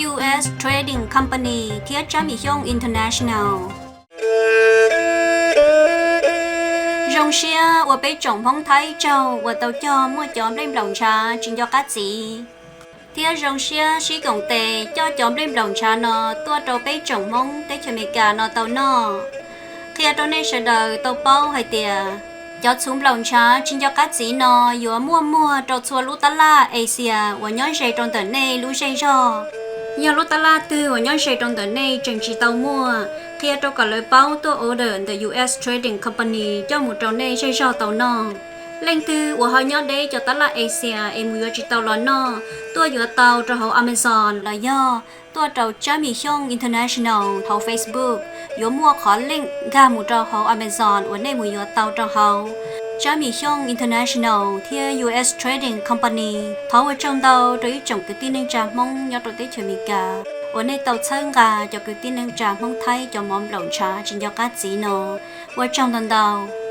U S Trading Company thiab Tsab Mim Xyooj International. Zoo siab ua peb tsoom Hmoob Thaib tsaug uas tau cog muaj cov nplej nplaum ntshav tsis nco qab txiv, thiab zoo siab sib koom tes coj cov nplej nplaum ntshav no tuaj rau peb tsoom Hmoob teb chaws Amelikas no tau noj. Qhia rau nej sawv daws tau paub hais tias cov txhuv nplaum ntshav tsis nco qab txiv no yuav muaj muag rau txhua lub tab laj Asia uas nyob ze rau ntawm nej lub zej zog. Yog lub tab laj twg uas nyob ze rau ntawm nej tseem tsis tau muaj, qhia rau kom lawv paub tuaj order ntawm U S Trading Company coj mus rau nej zej zog tau noj. Leej twg uas ho nyob deb cov tab laj Asia es mus yuav tsis tau los noj, tuaj yuav tau rau hauv Amazon los yog tuaj rau Tsab Mim Xyooj International hauv Facebook, yuav muaj qhov link nkag mus rau hauv Amazon uas nej mus yuav tau rau hauv Tsab Mim Xyooj International thiab U S Trading Company. Thov ua tsaug ntau rau ib tsoom kwv tij neej tsa Hmoob nyob rau teb chaws Amelikas uas nej tau txhawb nqa cov kwv tij neej tsa Hmoob Thaib cov mov nplaum ntshav tsis nco qab txiv no. Ua tsaug ntau ntau.